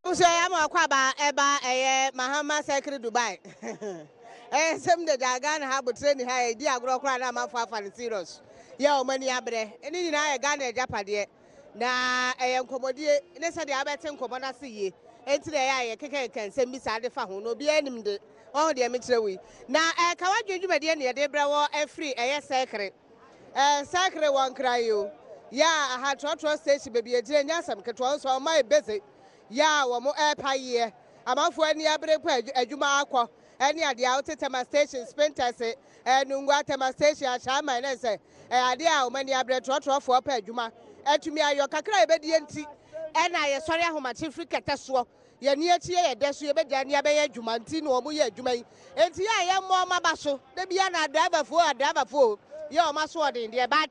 Abusua yi ama wakɔ aba ɛba ɛyɛ Mahama Circle Dubai. Ɛyɛ nsɛm deda Ghana ha abotrɛ ni ha yɛdi agorɔ koraa na amanfoɔ afa no serious. Yɛ wɔn ani abrɛ. Ne nyinaa yɛ Ghana agyapadeɛ. Na ɛyɛ nkɔmmɔdie ne sɛdeɛ wobɛte nkɔmmɔ no ase yie nti na ɛyɛ a yɛkekakeka nsɛm bi saa de fa ho na obiara nim de. Wahu deɛ mekyerɛ wo yi? Na ɛka w'adwene dwumadie na yɛde brɛ wɔ afiri ɛyɛ sɛkere. Ɛɛ sɛkere wɔ Nkran yi o. Yɛ a aha trɔtrɔ station baabi yɛgyina nyɛ asɛm ketewa nso wɔn ayɛ busy yɛ a wɔn ɛrepa yeɛ. Amanfoɔ ani abere mpo a adwuma akɔ ɛne adeɛ a wote Tema station, Spintex, ɛɛ Nungua, Tema station, Ashaiman ne sɛ ɛyɛ adeɛ a wɔn ani abere trɔtrɔfoɔ pɛ adwuma atumi ayɔ. Kakra a yɛbɛdie nti ɛna yɛsɔre ahomakye firi kɛtɛ soɔ. Yɛn ani akyi yɛ yɛ dɛ so yɛbɛgyae ne yɛabɛyɛ adwuma nti na wɔn yɛ adwuma yi. Enti yɛ a yɛmmɔ wɔn aba so da biara na adriverfoɔ o adriverfoɔ o yɛ wɔn asoɔden deɛ but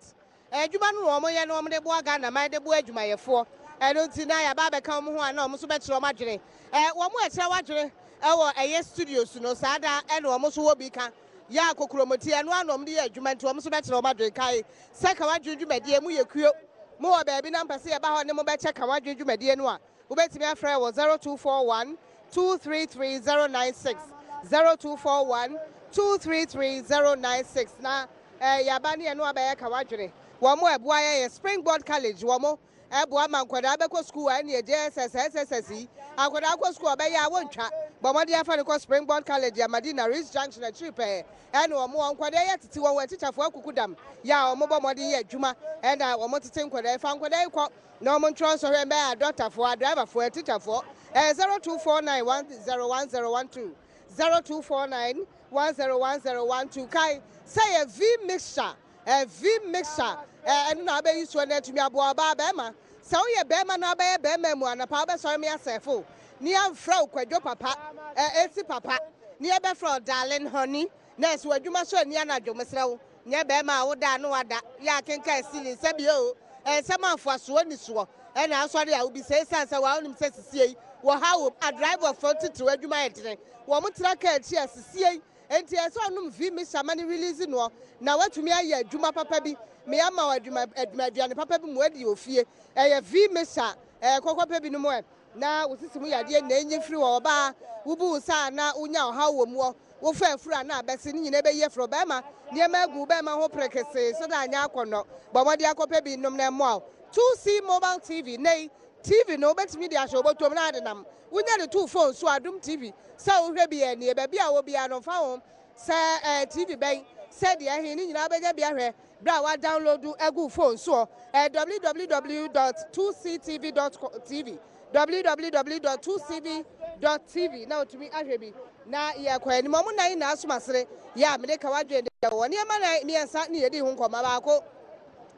adwuma no na wɔn yɛ na wɔn de boa Ghana man de boa adwumayɛfoɔ ɛno nti na yɛaba abɛka wɔn ho a na wɔn nso bɛkyerɛ wɔn adwene ɛ wɔn a ɛkyerɛ wɔn adwene ɛwɔ ɛyɛ studios no saa da ɛna wɔn nso wɔ bi ka yɛ a kokuromoti ɛno ara na wɔn de yɛ adwuma nti wɔn nso bɛkyerɛ wɔn adwene kae sɛ ka wɔn adwene dwumadie mu yɛ kuo mo wɔ baabi na mpɛ sɛ yɛba hɔ ne mo bɛkyɛ ka wɔn adwene dwumadie no a Wobɛtumi afrɛ wɔ 0241 233 096, 0241 233 096 na eh, yɛaba ne yɛne wabɛyɛ ka w'adwene. Wɔn a ɛboa yɛn yɛ Springboard College, wɔn ɛboa ma nkwadaa bɛkɔ sukuu a ɛne JSS, SSS yi. Akwadaa kɔ sukuu a ɔbɛyɛ a wɔntwa. Bɔ mmɔden afa no kɔ Springboard College, Madina, Rees Junction akyiri pɛɛ ɛne wɔn wɔ. Nkwadaa yi atete wɔn, wɔn atikyafoɔ akuku dam yɛ a wɔn bɔ mmɔden yɛ adwuma ɛna wɔn tete nkwadaa yi. Fa nkwadaa yi kɔ Na wɔn ntwerɛ nsɔhwɛ mbɛyɛ adɔktafoɔ, adriverfoɔ, atikyafoɔ. Ɛyɛ 0249 101012, 0249 101012. Kae sɛ yɛ V mixture, ɛɛ V mixture, ɛɛ ɛno na wobɛyi soɔ na atumi aboa ɔbaa bɛrima. Sɛ woyɛ bɛrima na wobɛyɛ bɛrima mu anapa wobɛsɔre me asɛfo ne yɛamfrɛ wo kwadwo papa, ɛɛ esi papa, ne yɛbɛfrɛ wo darling honey. Nurse w'adwuma so ani anadwo mesrɛ wo nyɛ bɛɛma a woda a ne wada yɛ akenkan ceiling sɛbi oo nsɛm a mfoasoɔ nni soɔ ɛna asɔre a wobisa esiane sɛ waa wonim sɛ sisiei wɔ ha wom a driver foɔ titiriw adwuma yɛ dene wɔn tra car akyi a sisiei enti ɛsɛ ɔnom vi mixture ma no release noɔ na watumi ayɛ adwuma papa bi me ama wo adwuma adwuma aduane papa bi mu adi wɔ fie ɛyɛ vi mixture ɛɛ kɔkɔ pɛ bi nom ɛ na wo sisi mu yadeɛ nyinaa nyi mfiri hɔ ɔbaa wobu wo nsa a na wonya ɔhaw wɔ muɔ Wo fa afuru anaa abɛse, ne nyinaa bɛyi afiri ɔbarima. Nneɛma agu wo barima ho perekesee sɛdeɛ anyɛ akɔnnɔ. Bɔ mmɔden akɔpɛ bi nom na ɛmmoa wo. 2C Mobile TV, Nnɛ yi, TV no, wobɛtumi de ahyɛ wo bɔtɔm na ade nam. Wonya de to wo fon so a, Adom TV, sɛ wohwɛ bi a, nie. Baabi a wowɔ biara no, mfa ho sɛ ɛyɛ TV bɛn, sɛ deɛ ɛhe, ne nyinaa wobɛnya bi ahwɛ berɛ a woadownload agu wo fon soɔ. Ɛyɛ www dot 2ctv dot tv. www dot 2cv dot tv na otumi ahwɛ bi na yɛkɔ anim. Ɔmo nan nyinaa som asere yɛ a mede ka wadwene de wɔ nneɛma nan mmiɛnsa ne yɛdi ho nkɔmmɔ. Baako,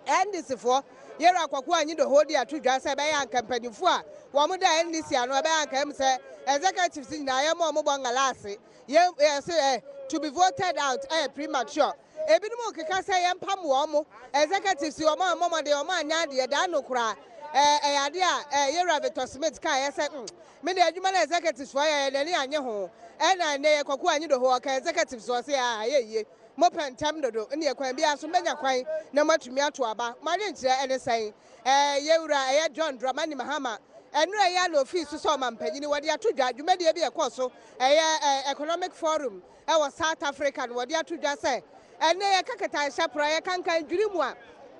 NDC foɔ yɛwura Kwaku Anyidoho de ato dwa sɛ ɛbɛyɛ anka mpanyinfoɔ a wɔn da NDC ano ɛbɛyɛ anka ɛmu sɛ executives nyinaa yɛma wɔn bɔ ngala ase yɛ yɛsɛ ɛ to be voted out ɛyɛ premature. Ebinom rekeka sɛ yɛmpam wɔn executives yi, wɔn ammɔ mmɔden, wɔn anyɛ adeɛ, daa no koraa. Ɛɛ, ɛyɛ adeɛ a ɛɛ, Yɛwura Victor Smith kaeɛ sɛ, mm, me deɛ adwuma no executives foɔ yɛ, n'ani annye ho. Ɛna nnɛ yɛ Kwaku Anyidoho, ɔka executives foɔ sɛ, ah, ɛyɛ yie, mopɛ ntɛm dodo, nneɛ kwan biara so mobɛnya kwan na moatumi ato aba. Mo adwenkyerɛ ɛne sɛn? Ɛɛ, Yɛwura ɛyɛ John Dramani Mahama, ɛnora yi ara na ofii so sɛ ɔmampanyini, wɔde ato dwa, dwumadie bi a ɛkɔɔ so, ɛyɛ ɛɛ, Economic Forum, wɔ South Africa no, wɔde ato dwa sɛ, Ɛnnɛ yɛka kɛtɛasehyɛ pra, yɛka nkan dwiri mu a,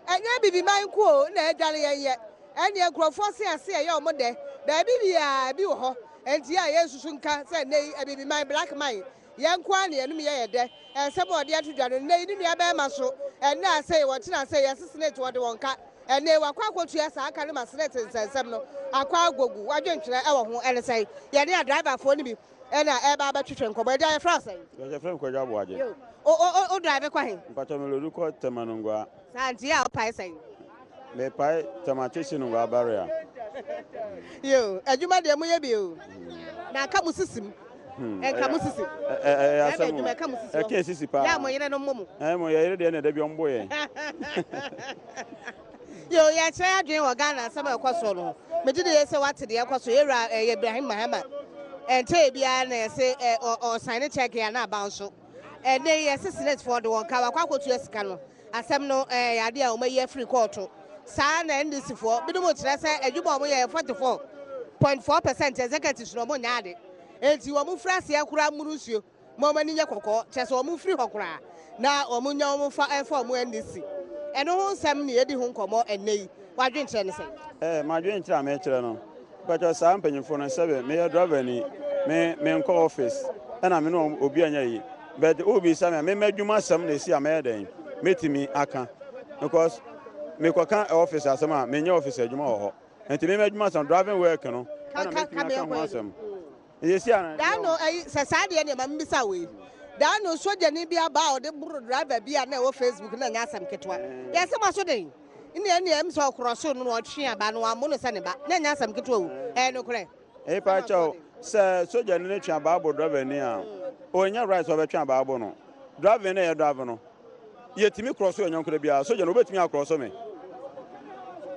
ɛnyɛ Abibiman nko o na adware yɛn yɛ. Ɛnneɛ nkurɔfoɔ se ase ɛyɛ wɔn dɛ. Baabi biara ebi wɔ hɔ. Enti a yɛnsusu nka sɛ nnɛ yi Abibiman, Black man, yɛn nko ara na yɛnom yɛ yɛ dɛ. Nsɛm a ɔde ato dwa no, nnɛ yi ne nuabarima nso, ɛnnɛ a sei, ɔkyena sei, yɛse Senate wɔde wɔn ka. Ɛnnɛ yi wakɔ akɔtua saa ka no ma Senate nsɛnsɛm no akɔ agogu. W'adwentwerɛ wɔ ho ne sɛn? Yɛne adriverfoɔ no bi Ɛna ɛba abɛtwetwe nkɔmmɔ. Agya yɛfrɛ wo sɛn? Yɛfrɛ me Kwadwo Aboagye. Yo. O o o drive kɔ he? Mpakyɛ me lodu kɔ Tema Nungua. Saa nti yɛ a wopae sɛn? Mepae Tema Teshie Nungua barrier. Yo, adwuma deɛ moyɛ bi o. Na nka mo sisi mu. Nka mo sisi. Ɛyɛ asɛm o. Ɛka mo sisi. Ɛka sisi paa. Yɛ a mo yere no mmɔ mo. Ɛɛ mo yɛ yere deɛ na ɛda bi ɔmbo yɛn. Yo, yɛkyerɛ yɛn adwene wɔ Ghana asɛm a ɛkɔ so no ho. Megye di sɛ woate deɛ ɛkɔ so. Yɛwura eh, Ibrahim Mahama, ɛnkyɛeɛ biara na yɛse eh, ɔsan ne kyɛke a na aba nso. Ɛnɛ yi yɛse Senatefoɔ de wɔn ka, wakɔ akɔtua sika no. Asɛm no eh, yɛ adeɛ a wɔayi afiri kɔɔto. Saa na NDCfoɔ binom kyerɛ sɛ adwuma a wɔyɛ yɛ 44. .4 percent executives na wɔn nyɛ ade, enti wɔn firi aseɛ koraa mmuru nsuo ma wɔn ani nyɛ kɔkɔɔ, kyerɛ sɛ wɔn firi hɔ koraa na wɔn nya wɔn fa ɛfa wɔn NDC. Ɛno ho nsɛm ne yɛdi ho nkɔmmɔ ɛnnɛ yi. Wadwenkyerɛ ne sɛn? Madwenkyerɛ a mekyerɛ no, pɛtɛ saa mpanyinfoɔ no, sɛbe meyɛ driver ni, me menkɔ office ɛna me ne obi anya yi, but wobisa me a, me m'adwuma asɛm na esi a mɛyɛ dɛn mɛtumi aka, because mekɔka office asɛm a, menyɛ office adwuma wɔ hɔ. Nti me m'adwuma asɛm, driving work no, ɛna mɛtumi aka ho asɛm. Yɛsi a Daa no ɛyi sɛ saa deɛ, nneɛma mbisa wei, daa no sogyani bi aba a ɔde boro driver bi a na ɛwɔ Facebook na ɛnyɛ asɛm ketewa. Yɛsɛ mo aso den ne ɛne ɛm sɛ ɔkorɔ so no na ɔtwe aba no wammo no sɛ ne ba, na ɛnyɛ asɛm ketewa o. Ɛyɛ nokorɛ? Epa kyɛw, sɛ sogyani no twe abaa bɔ driver ni a, ɔnyɛ right sɛ ɔbɛtwe abaa bɔ no. Driving no, ɛyɛ drive no, yɛtumi korɔ so yɛ nyɔnko da biara. Sogya no wobɛtumi akorɔ so me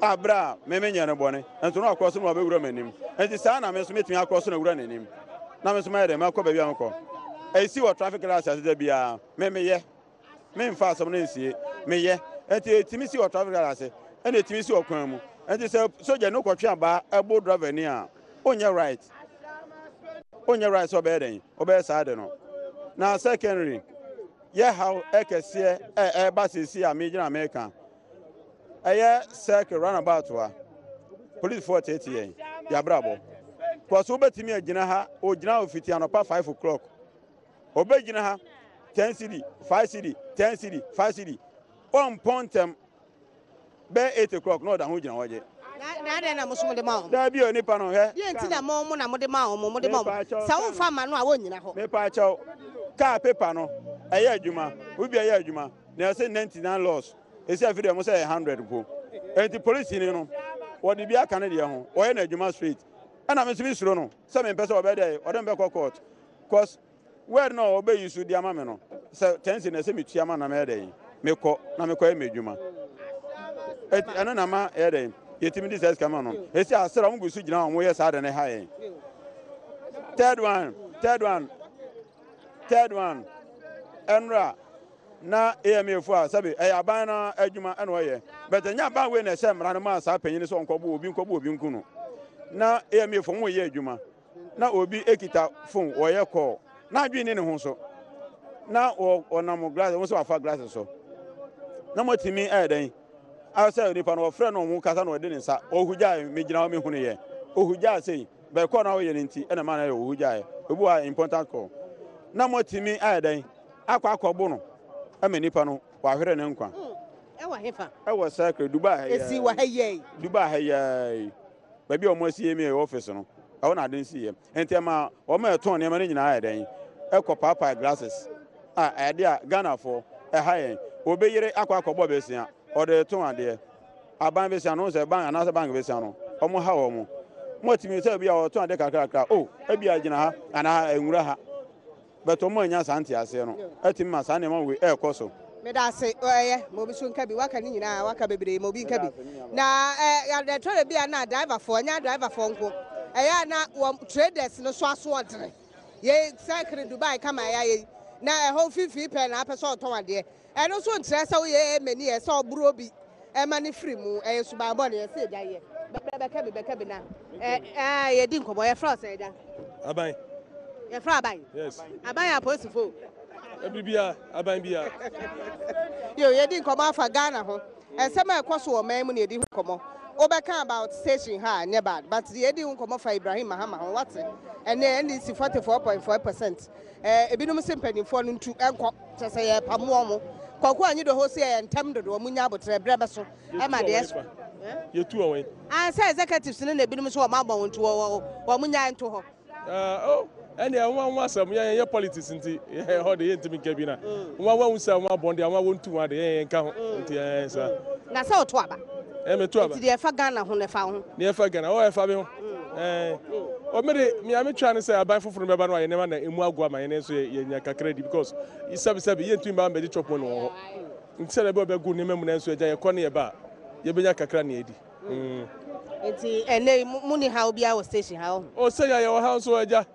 a berɛ a me menyɛ no bɔne nso no, akorɔ so no wabɛwura m'anim. Nti saa na me nso mɛtumi akorɔ so na wura n'anim na me nso mayɛ dɛ makɔ baabi a mekɔ. Ɛsi wɔ traffic light ase da biara. Me meyɛ, memfa asɛm no nsie, meyɛ. Nti ɛtumi si wɔ traffic light ase, ɛna ɛtumi si wɔ kwan mu. Nti sɛ sogya no kɔtwe abaa ɛbo driver ni a, onyɛ right, onyɛ right sɛ ɔbɛyɛ dɛn, ɔbɛyɛ saa de no. Na secondary, yɛ haw ɛkɛseɛ ɛ ɛba sisi a megyina meka, ɛyɛ circle roundabout a polisifoɔ tete yɛn yɛabrabɔ kɔ so. Wobɛtumi agyina ha, ogyina hɔ fiti anɔpa 5 o'clock, obɛgyina ha 10 cedi, 5 cedi, 10 cedi, 5 cedi, ɔmpɔn ntɛm bɛyɛ 8 o'clock na ɔda ho gyina hɔ gye. Na adɛn na mo so mode ma wɔn? Daabi o, nipa no hwɛ. Deɛ nti na mo na mode ma wɔn, mode ma wɔn sɛ womfa ma no a, wɔnnyina hɔ? Mepa kyɛw, kaa paper no ɛyɛ adwuma, obi ɛyɛ adwuma na ɛsɛ 99 laws esi afi deɛ mo sɛ ɛyɛ 100 mpo. Enti polisi ni no, wɔde bi aka ne deɛ ho, wɔyɛ no adwuma straight. Ɛna me nso mi suro no sɛ mempɛ sɛ ɔbɛyɛ dɛ ɔde me bɛkɔ court, cause word no a ɔbɛyi so di ama me no sɛ 10 cedi na ɛsɛ metua ma na mɛyɛ dɛ mekɔ na mekɔyɛ m'adwuma. Eti ɛno na ma ɛyɛ dɛ yɛtumi di saa sika ma no. Esi asra wɔn gu so gyina hɔ, wɔn yɛ saa de ne ha yɛn. Third one, third one, third one, ɛnora na AMA fo a sɛbi ɛyɛ aban no adwuma ɛna ɔyɛ, but ɛnyɛ aban wei na ɛhyɛ mmara no maa saa panyin sɛ ɔnkɔbo obi, nkɔbo obi nku no. Na AMA fo wɔn yɛ adwuma na obi ekita phone wɔyɛ call na adwene ne ne ho so na ɔnam glass wɔn sɛ wafa glass so na mo tumi ɛyɛ dɛn asɛ nipa no wɔfrɛ no, ɔmo kasa na ɔde ne nsa ɔhugya. Mi gyina hɔ mi hunu yɛ ɔhugya sɛyi bɛɛ call na ɔyɛ ne nti ɛna maa na yɛ ɔhugya yɛ. Obi wɔ important call na mo tumi ayɛ dɛn akɔ akɔbo no ɛma nipa no wahwere ne nkwa. Ɛwɔ hefa? Ɛwɔ circle Dubai ha. Esi wɔ ha yɛ? Dubai ha yɛ, baabi a wɔn asi yɛ mi yɛ office no, ɛhɔ na ade nsi yɛ. Nti ɛma wɔn a ɛtɔn nneɛma no nyinaa yɛ dɛn ɛkɔ paapae glasses a ɛde a Ghanafoɔ ɛha yɛn. Obi yere akɔ akɔbɔ besia, ɔde tɔn adeɛ, aban besia no sɛ bank anaasɛ bank besia no, wɔn ha wɔn mo atumi sɛ ebi a ɔtɔn adeɛ kakrakra o, ebi a gyina ha anaa nwura ha, bɛtɔ mo anya saa nteaseɛ no ɛtumi ma saa nneɛma wei ɛɛkɔ so. Meda ase. Ɛyɛ ma obi so nka bi. Waka ne nyinaa, waka bebree. Ma obi nka bi na ɛtɔrɔ bi a na driverfoɔ ɛnyɛ driverfoɔ nko, ɛyɛ a na wɔn traders no so aso ɔdene yɛ sɛkere Dubai kama ɛyɛ ayɛ yi na ɛhɔ mfimfini pɛɛ na apɛ sɛ ɔtɔn adeɛ. Ɛno nso nkyerɛ sɛ woyɛ mani yɛ sɛ ɔboro bi ɛma ne firi mu. Ɛyɛ suban bɔ ne yɛsɛ agya yɛ bɛbrɛ bɛka bi, bɛka bi na ɛɛ yɛdi nkɔmɔ. Yɛfrɛ ɔsɛ agya? Aban. Yɛfrɛ aban? Yes. Aban yɛ apolisifoɔ? Bibia, aban bia. Yo, yɛdi nkɔmɔ afa Ghana ho nsɛm a ɛkɔ so wɔ man mu na yɛdi ho nkɔmɔ. Wobɛka about station ha, nyɛ bad, but deɛ yɛdi ho nkɔmɔ fa Ibrahim Mahama ho. Wate ɛnɛ NDC 44.4%, ebinom se mpanimfoɔ no ntu ɛnkɔ, kyɛ sɛ yɛpamoɔ mo kɔkɔ anyi do hɔ sɛ yɛyɛ ntɛm dodo. Ɔmo nya abotrɛ, berɛ bɛso ɛma deɛ so. Yɛtu wɔn? Ansɛ executives no na ebinom nso wɔn abɔ wɔn nti wɔn nya nto hɔ. Ɛnna ɛho ho asɛm yɛn yɛ politics nti hɔ de yɛntumi nka bi na wɔn wɔn sɛ wɔn abɔn deɛ wɔn wɔn tu wɔn ade yɛn yɛn nka ho nti ɛn sa. Na sɛ ɔto aba? Ɛmɛ to aba. Nti deɛ ɛfa Ghana ho na ɛfa ho. Deɛ ɛfa Ghana ɔ ɛfa mi ho, ɛɛ ɔmɛ de mia mi twa ne sɛ aban foforɔ no bɛba no ayɛ nneɛma na emu ago ama yɛn nso yɛ nya kakra di, because sɛbi sɛbi yɛntumi ba mbɛgye chop money wɔ hɔ, nti sɛ ɛbɛ ɔbɛgu nneɛma mu na nso ɛgya yɛkɔ ne yɛ ba a yɛbɛnya kakra ne yɛdi. Nti ɛnɛ yi mu ni ha obiara wɔ station ha ɔho? O, sɛ yɛ wɔ ha nso agya,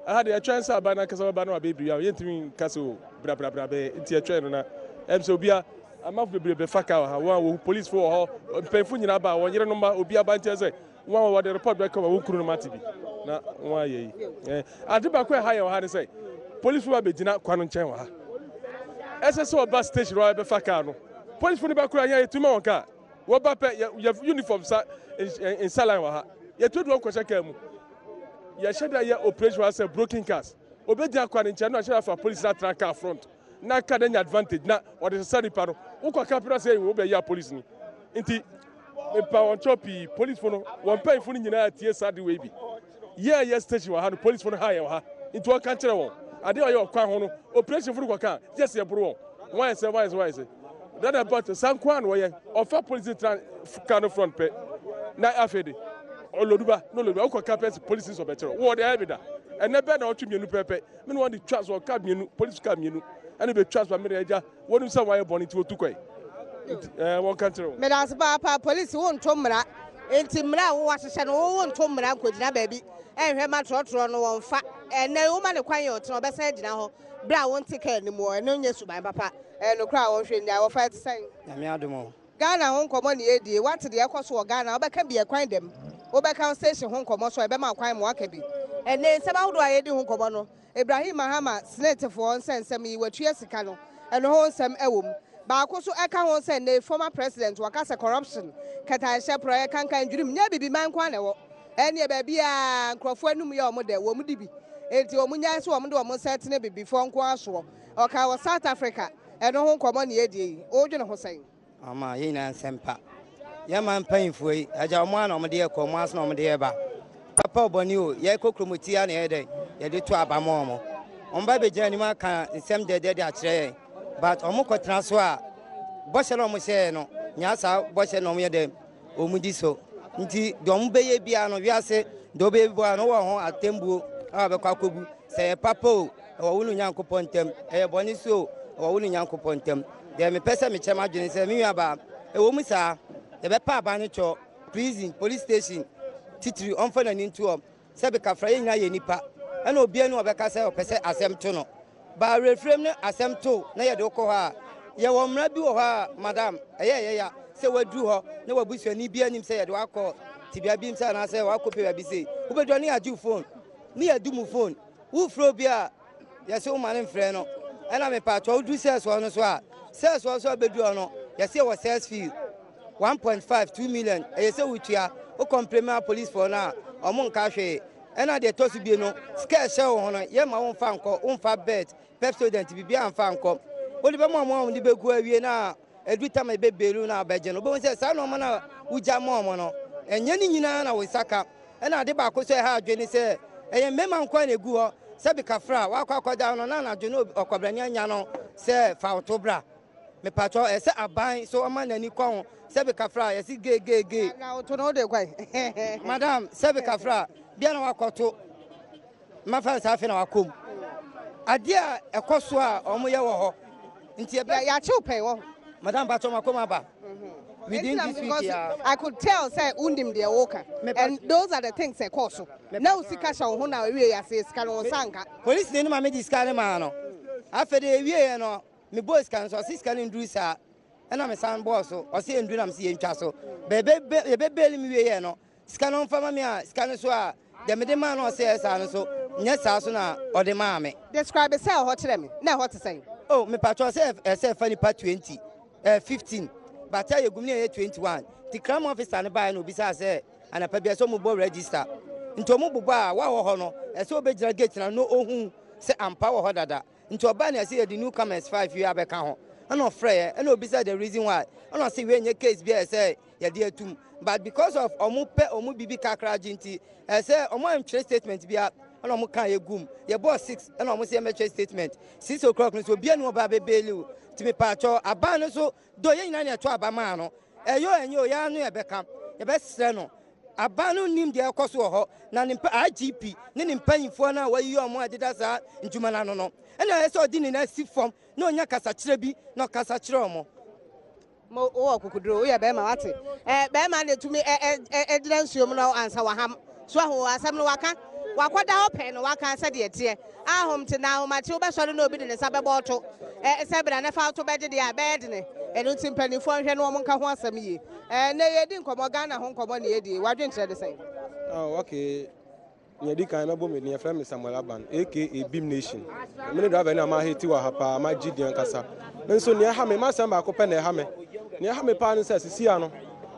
aha de ɛtwɛn sɛ aban nankasa bɛba no abɛbiri a yɛntumi nka sɛ o brabrabra bɛyɛ, nti ɛtwɛn no na ɛm sɛ obia. Amanfo bebree bɛfa kaa wɔ ha, wɔn a wɔhu polisifo wɔ hɔ, mpanyinfo nyinaa ba, wɔn yerenom ba, obi aba nkyɛn sɛ wɔn a wɔde report bɛka wɔn kununom ate bi na wɔn ayɛ yi. Eh, ade baako a ɛha yɛn wɔ ha ne sɛ polisifo ba bɛgyina kwan no nkyɛn wɔ ha. Ɛsɛ sɛ wɔba station hɔ bɛfa kaa no. Polisifo no bɛkora yɛn yɛtumi ma wɔn kaa. Wɔba pɛ yɛ yɛ uniform sa nsa line wɔ ha. Yɛtu de wɔn kɔhyɛ kaa mu. Yɛhyɛ da yɛ operation wɔ ha sɛ broken cars. Obɛgyina kwan no nkyɛn no ahyɛ da fa polisi no atena kaa front. na car no anya advantage na ɔde sesa nipa no wokɔ ka pɛ sɛ wo bɛyɛ police ni nti mepa wɔn kyɛw pii police fo no wɔn mpanyinfo no nyinaa tie saa de wei bi yɛ yɛ station wɔ ha no police fo no ha yɛ wɔ ha nti wɔka kyerɛ wɔn adeɛ ɔyɛ ɔkwan ho no operation fo no kɔka gye sɛ yɛboro wɔn wɔn ayɛ sɛ wɔn ayɛ sɛ wɔn ayɛ sɛ dada but saa nko ara na wɔyɛ ɔfa police tra car no front pɛ na afei de ɔlɔduba na ɔlɔduba wokɔ ka pɛ sɛ police sɔ bɛkyerɛ wɔ de ayɛ bi da ɛnɛ bɛɛ na ɔtwe mmienu pɛpɛ Me ne wɔn de twa so kaa mmienu, polisi kaa mmienu ɛna bɛtwa so a mede agya wɔnim sɛ wɔayɛ bɔne nti wɔtu kɔe nti ɛɛ wɔnka nkyerɛ wɔn. Meda ase paapa. Polisi wo nto mmara nti mmara a wo ahyehyɛ no wo wo nto mmara nkɔgyina baabi ɛnhwɛ ma trɔtrɔ no wɔnfa ɛnɛ wo ma ne kwan yɛ ɔtena ɔbɛsan agyina hɔ berɛ a wonte kaa no mu ɛno nyɛ suban papa ɛyɛ nokorɛ a wɔnhwɛ nnyae wɔfa ɛte sɛn? Nyame adom o. Ghana ho nkɔmmɔ na yɛredie. Woate deɛ ɛkɔ so wɔ Ghana a, wobɛka bi ɛkwan dɛm. Wobɛka wo station ho nkɔmmɔ nso a, yɛbɛma wo kwan ma woaka bi. Ɛnnɛ, nsɛm ahodoɔ a yɛredi ho nkɔmmɔ no, Ibrahim Mahama, Senetefoɔ nsɛnsɛm yi, watua sika no, ɛno ho nsɛm wɔ mu. Baako nso ɛka ho sɛ nnɛ yi former president waka sɛ corruption, kɛtɛasehyɛ, porɔeɛ, kankan, dwirim, nyɛ Abibiman nko ara na ɛwɔ. Ɛnneɛ baabiara nkurɔfoɔ anum yɛ wɔn dɛ, wɔn di bi. Enti wɔn nnyae sɛ wɔn de wɔn nsa retene Abibifoɔ nko ara soɔ. Ɔkaa wɔ South Africa. Ɛno ho nkɔmmɔ na yɛredie yi. Wodwene ho sɛn? Ama yɛn nyinaa nsɛm pa. Yɛn man mpanyinfoɔ yi, agya wɔn ara na wɔde yɛ kɔ, wɔn ara so na wɔde yɛ ba. Papa o bɔne o, yɛkɔ kuromoti ara na yɛyɛ dɛn, yɛde to aba ma wɔn. Wɔn ba bɛgyina anim aka nsɛm dɛdɛ de akyerɛ yɛn, but wɔn kɔtena so a, bɔhyɛ na wɔn hyɛɛ no, nyaa saa bɔhyɛ na wɔn yɛ dɛn, wɔn di so. Nti deɛ wɔn bɛyɛ biara no, wiase deɛ wɔbɛyɛ biara no, wɔ ho atɛmbuo a wɔbɛkɔ akɔbu. Sɛ ɛyɛ papa o, ɛwɔ wo ne Onyankopɔn ntam, ɛyɛ bɔne so o, ɛwɔ wo ne Onyankopɔn ntam. Deɛ mepɛ sɛ mekyerɛ m'adwene sɛ, me nuabaa, ɛwɔ mu saa, yɛbɛpa aban no kyɛw, prison, police station, titiri, ɔmfa n'ani nto hɔ. Sɛ bekafra, yɛn nyinaa yɛ nnipa, ɛna obiara ni ɔbɛka sɛ ɔpɛ sɛ asɛm to no. Ba awerɛfirem ne asɛm to wo na yɛde wo kɔ hɔ a, yɛwɔ mmara bi wɔ hɔ a, madam, ɛyɛ ɛyɛ ya sɛ woaduru hɔ na w'abusuani biara nim sɛ yɛde wo akɔ tebea bi mu sɛ anaasɛ woakɔ pɛ baabi sei. Wobɛduru hɔ ne yɛagye wo phone. Ne yɛadu mu phone. Wofrɛ obi a, yɛse woma no mfrɛ no. Ɛna mepatwɔ woduru sales hɔ no so a, sales hɔ so a wobɛduru hɔ no, yɛse yɛwɔ sales fee 1.5, 2 million, ɛyɛ sɛ wotua. Wo complain ma policefoɔ no a, ɔmo nka hwee. Ɛna deɛ ɛtɔ so bio no, sika a ɛhyɛ wo ho no, yɛmma womfa nkɔ, womfa bet, Pepsodent, biribiara mfa nkɔ. Wode bɛma wɔn a wɔde bɛgu awie no a, ɛdu tam a ɛbɛbeelu no a wobɛgye no, wobɛhu sɛ saa nneɛma no a wogya ma wɔn no, ɛnyɛ ne nyinaa na wo nsa ka. Ɛna ade baako nso a ɛha adwene ne sɛ, ɛyɛ mmarima nko ara na ɛgu hɔ. Sɛbi kafra, wakɔ akɔda hɔ no, na anadwo no ɔkwabrani anya no sɛ fa wo to bra. Mepakyɛw, ɛsɛ sɛ aban so ɔma n'ani kɔ ho. Sɛbi kafra, yɛsi gay gay gay. Na woto no wode kwan. Madam, sɛbi kafra, bia na wakɔto. Mafa no saa afei na wakɔ mu. Adeɛ a ɛkɔ so a wɔyɛ wɔ hɔ. Nti ɛbɛ. Yɛakyew pɛn wɔ ho. Madam pakyɛw makɔ mu aba. Within this week ya. I could tell sɛ wonim deɛ woka. And those are the things ɛkɔɔ so. Na wo sika hyɛ wo ho na ewie ase sika no wo nsa nka. Polisi ni ma me di sika no maa no. Afei de ewie yɛ no, me bɔɔ sika no so, ɔse sika no nduru saa. Ɛna me san bɔɔ so, ɔse nduru na me se yɛntwa so. Bɛ bɛ bɛ me wie yɛ no, sika no ɔmfa ma me a, sika no so a, deɛ mede maa no ɔse ɛyɛ saa no so, nyɛ saa so na ɔde maa me. Describe cell hɔ kyerɛ me, na ɛhɔ te sɛn? Oh, mepakyɛw sɛ ɛsɛ ɛfa nipa 20, eh, 15, but a yɛgum ne ɛyɛ 21. Nti crime officer no baeɛ na obisaa sɛ anapa bi ɛsɛ ɔmo bɔ register. Nti ɔmo bobɔ a, wo a wɔ hɔ no, ɛsɛ ɔbɛgyina gate no ano na ɔhu sɛ ampa wɔ hɔ dada. Nti ɔbaa na ɛsɛ yɛde newcomers 5 yi abɛka ho. Ɛna ɔfrɛɛ, ɛna obisaa the reason why. Ɛna ɔse wei nyɛ case bi a ɛsɛ yɛde atum but because of ɔmo pɛ ɔmo bibi kakra gye nti ɛsɛ ɔmo antwerɛ statement bia ɛna ɔmo ka yɛ gum yɛbɔɔ 6 ɛna ɔmo sɛ yɛmɛtwerɛ statement 6 o'clock no so obia ni ɔba bɛbɛɛli o nti mepaakyɛw aban no so do yɛn nyinaa na ɛto aba maa no ɛyɛ o ɛnyɛ o yɛn ano yɛbɛka yɛbɛsrɛ no aban no nim deɛ ɛkɔ so wɔ hɔ na ne mpa IGP ne ne mpanyinfoɔ no a wɔayi ɔmo a ɛdeda saa ndwuma no ano no ɛna ɛsɛ sɛ ɔde ne nan si fam na ɔnya kasakyerɛ bi na ɔkasa kyerɛ ɔmo. Mo wowɔ akokoduro, woyɛ bɛrima wate. Ɛ bɛrima na etumi ɛ ɛ ɛ ɛgyina nsuo mu na ansa waham. So ahu asɛm no waka. Wakɔda hɔ pɛn no waka sɛdeɛ ɛteɛ. Ahom te na ahomakye wobɛsɔre na obi de ne nsa bɛbɔ ɔto. Ɛ sɛ bra na fa ɔto bɛgye deɛ a ɛbɛyɛ dene. Ɛno nti mpanimfoɔ nhwɛ na wɔn nka ho asɛm yie. Ɛɛ nɛ yɛdi nkɔmmɔ Ghana ho nkɔmmɔ na yɛdi. W'adwenkyerɛ de sɛn? Oh, okay. Nea ɛdi kan mɛbɔ me din, yɛfrɛ me Samuel Aban aka Bim Nation. Me ne driver ni a mahete wɔ ha paa, magye din ankasa. Me nso nea ɛha me, m'asɛm baako pɛ na ɛha me. Nea ɛha me paa ne sɛ sisi ano,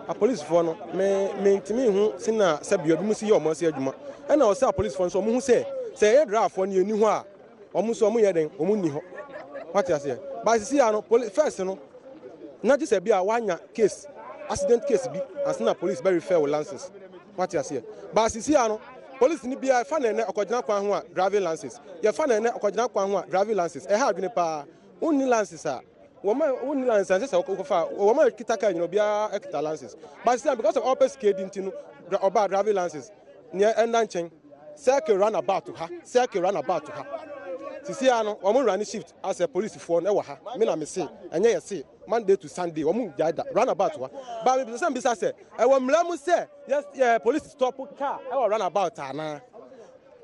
apolisifoɔ no, me mentumi nhu sɛnea sɛbea ebinom si yɛ wɔn ase adwuma. Ɛna ɔsɛ apolisifoɔ nso wɔn hu sɛ sɛ yɛyɛ driverfoɔ no yɛnni hɔ a, wɔn nso wɔn yɛ dɛn, wɔn nni hɔ. Wate aseɛ? But sisi ano, poli first no, na gye sɛ bi a wanya case, accident case bi, ansa na police bɛ refer wo license. Wate aseɛ? But sisi ano, police ni biara ɛfa na ɛnɛ ɔkɔgyina kwan ho a driving license. Yɛfa na ɛnɛ ɔkɔgyina kwan ho a driving license. Ɛha adwene paa. Wonni license a, wɔn a wonni license a ɛnsɛ sɛ wokɔfa wɔn a kita car nyina obiara kita license. But sisi ano because of ɔpɛ sika di nti no, ɔbaa driving license. Nea ɛnda nkyɛn, circle run about ha, circle run about ha. Sisi ano, wɔn run shift asɛ polisifoɔ no ɛwɔ ha. Me na me se, ɛnyɛ yɛ se. Monday to Sunday wɔn gyae da run about wa ba mi sɛ mbisa sɛ ɛwɔ mmira mu sɛ yɛ yɛ police stop car ɛwɔ run about anaa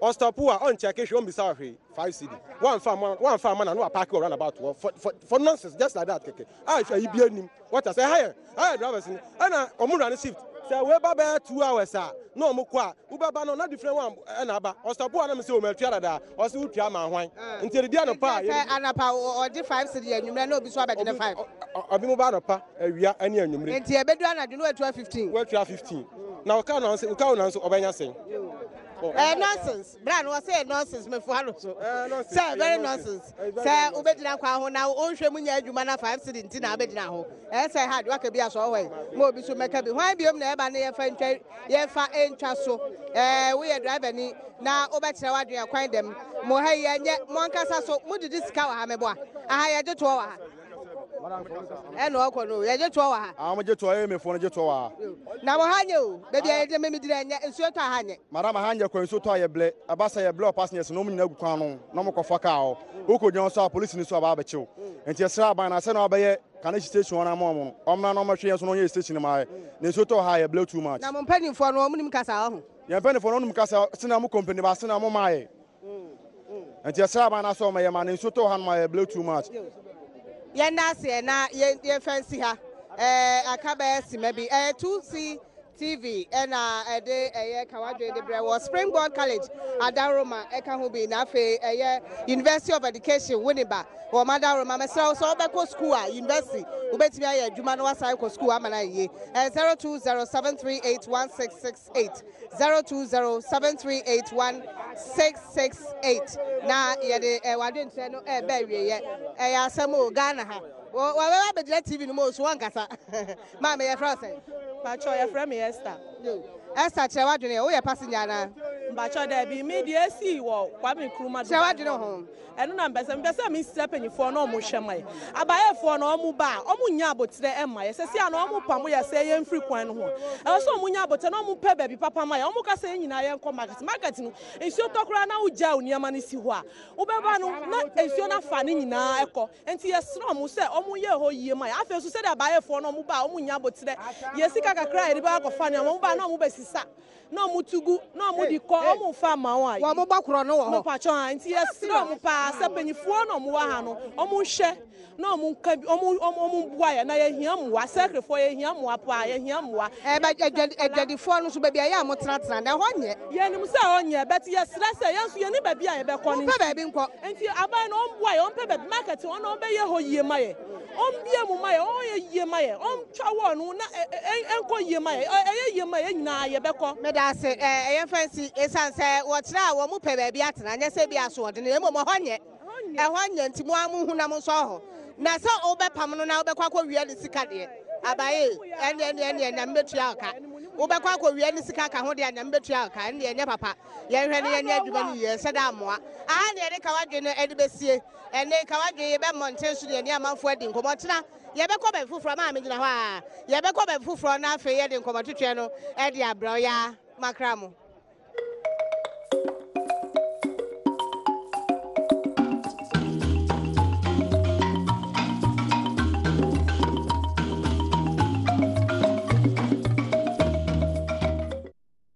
ɔstop a ɔnkyɛke hwɛ ɔmbisa ɔhwee 5 cd wɔnfa ama wɔnfa ama na no apaaki wɔ run about wɔ for for for nonsense just like that kɛkɛ a ɛyi bi anim wɔta sɛ ɛha yɛ ɛha yɛ drivers ni ɛna wɔn run shift sɛ wei ba bɛyɛ 2 hours a na wɔn kɔ a wobɛba no na different one ɛna aba ɔstop a na mi sɛ wɔn atua dada ɔsɛ wotua ama ahwan nti edidi anɔpa a Sɛ anapa ɔgye 5 cedi, anwummerɛ na obi so abɛgye ne 5. Ɔbi mo ba anɔpa, awia ɛne anwummere. Nti ɛbɛdu anadwo no watua 15. Watua 15 na ɔka na ɔsɛ ɔka na nso ɔbɛnya sɛn? Ɛyɛ nonsense bra no wɔsɛ yɛ nonsense mefoa no so sɛ very nonsense sɛ wobɛgyina kwan ho na wonhwɛ mu nyɛ adwuma na 5 cedi nti na wobɛgyina ho. Ɛyɛ sɛ ha de waka bi asɔ hɔ yi ma obi so mɛka bi. Hwan biom na ɛba ne yɛmfa ntwa, yɛmfa ntwa so? Ɛɛ woyɛ driver ni na wobɛkyerɛ w'adwene kwan dɛm mo ha yi ɛnyɛ mo ankasa so modidi sika wɔ ha. Meboa aha, yɛgye toɔ wɔ ha ɛna ɔkɔ no yɛgye toɔ wɔ ha. Ah, mo gye toɔ, ɛyɛ mefoɔ no gye toɔ wɔ ha. Na mo ha nyɛ o, baabi a yɛgye mɛmi dira nyɛ nsuo tɔ aha nyɛ. Madam, aha nyɛ kwan, nsuo tɔ a yɛblɛ. Ɛba sɛ yɛblɛ wɔ passengers no, wɔn nyinaa gu kwan no na wɔn kɔfa kaa hɔ. Wokɔ gyina hɔ so a, polisi ni so aba abɛkyew. Nti yɛsrɛ aban na sɛ na wabɛyɛ Kaneshie station hɔ no ama wɔn no, ɔmmra na ɔmmɛhwɛ yɛn so na ɔnyɛ station no ma yɛ. Na nsuo tɔ ha a, yɛblɛ too much. Na mo mpanimfoɔ no, wɔn nim kasa wɔ ho? Yɛn mpanimfoɔ no, wɔn nim kasa, sena mo company ba sena mo maa yɛ. Nti yɛsrɛ aban na sɛ ɔmmɛyɛ ma na nsuo tɔ ha no ma yɛblɛ too much. Yɛn da aseɛ na yɛn yɛmfa nsi ha. Ɛɛ aka bɛyɛ sima bi. Ɛyɛ 2C TV ɛna ɛde ɛyɛ kawadwen de brɛ wɔ Springboard College Adaroma ɛka ho bi, na afei ɛyɛ University of Education Winneba wɔ Adaroma. Mesrɛ wo sɛ wobɛkɔ school a, university wobɛtumi ayɛ adwuma na wasan kɔ school ama no ayɛ yie. Ɛyɛ 0207381668, 0207381668 na yɛde ɛwadwenkyerɛ no ɛɛbɛ awieɛ. Ɛyɛ asɛm o, Ghana ha. Wɔbɛba abɛgyina TV no mu o, so wɔnkasa. Maame, yɛfrɛ wo sɛn? Mpakyɛ, yɛfrɛ me Esther. Esther, kyerɛ w'adwene. Woyɛ passenger anaa? Mpakyɛ, daabi, me deɛ esi wɔ Kwame Nkrumah. Kyerɛ w'adwene ho. Ɛno na mpɛ sɛ mesrɛ mpanyinfoɔ na ɔmo hwɛ ma yɛ. Abayɛfoɔ na ɔmo ba a, ɔmo nya abotire ɛma yɛ. Sɛsi a na ɔmo pam yɛ sɛ yɛn firi kwan no ho. Ɛwɔ sɛ ɔmo nya abotire na ɔmo pɛ baabi papa ma yɛ. Ɔmo ka sɛ yɛn nyinaa yɛn kɔ market. Market no, nsuo tɔ koraa na wogya wo nneɛma no si hɔ a, wobɛba no na nsuo no afa ne nyinaa ɛkɔ. Nti yɛsrɛ ɔmo sɛ ɔmo yɛ hɔ yie ma yɛ. Afei nso, sɛdeɛ abayɛfoɔ no ɔmo ba a, ɔmo nya abotire yɛ sika kakra a yɛde bɛ akɔfa nneɛma, ɔmo ba na ɔmo bɛsisa na ɔmo tu gu na ɔmo de kɔ, ɔmo nfa ama wɔn a wɔn bɔ korɔ no wɔ hɔ. Mepatwɔn a, nti yɛsrɛ ɔmo paa sɛ mpanyinfoɔ na ɔmo wɔ ha no, ɔmo nhwɛ na ɔmo nka bi, ɔmo mboa yɛ na yɛhia mmoa. Sɛkrefoɔ, yɛhia mmoa paa, yɛhia mmoa. Ɛbɛ adwadifoɔ no nso, baabi a ɛyɛ a motenatena na ɛhɔ nyɛ. Yɛnim sɛ ɔnyɛ, but yɛsrɛ sɛ yɛn nso yɛni baabi a yɛbɛkɔ no. Mompɛ baabi nkɔ. Nti aban no ɔmboa yɛ, ɔmpɛ baabi market hɔ na ɔmbɛyɛ hɔ yie ma yɛ, ɔmbie mu ma yɛ, ɔnyɛ yie ma yɛ, ɔntwa wall no na ɛnkɔ yie ma yɛ. Ɛyɛ yie ma yɛ nyinaa yɛbɛkɔ. Meda ase. Ɛyɛ mfa nsi ɛsiane sɛ wɔkyerɛ a wɔn pɛ baabi atena, nyɛ sɛ bi asoɔden na mmom ɛhɔ nyɛ, ɛhɔ nyɛ nti mo a mo hu na mo nsɔ hɔ na sɛ wobɛpam no na wobɛkɔ akɔwia ne sika deɛ abaye, ɛneɛ ɛneɛ ɛneɛ Nyame bɛtua ɔka. Wobɛkɔ akɔwia ne sika ka ho deɛ, Nyame bɛtua ɔka. Ɛneɛ ɛnyɛ papa. Yɛnhwɛ no yɛnyɛ adwuma no yie, ɛsɛ dɛ amoa aha ne yɛde kawadwe no ɛde bɛsie. Ɛne kawadwe yɛbɛ mmɔnten so ne yɛne amanfoɔ adi nkɔmmɔ. Kyena yɛbɛkɔ baabi foforɔ maa megyina hɔ a, yɛbɛkɔ baabi foforɔ na afei yɛde nkɔmmɔtwetweɛ no ɛde abrɛ ɔyaa makra mo.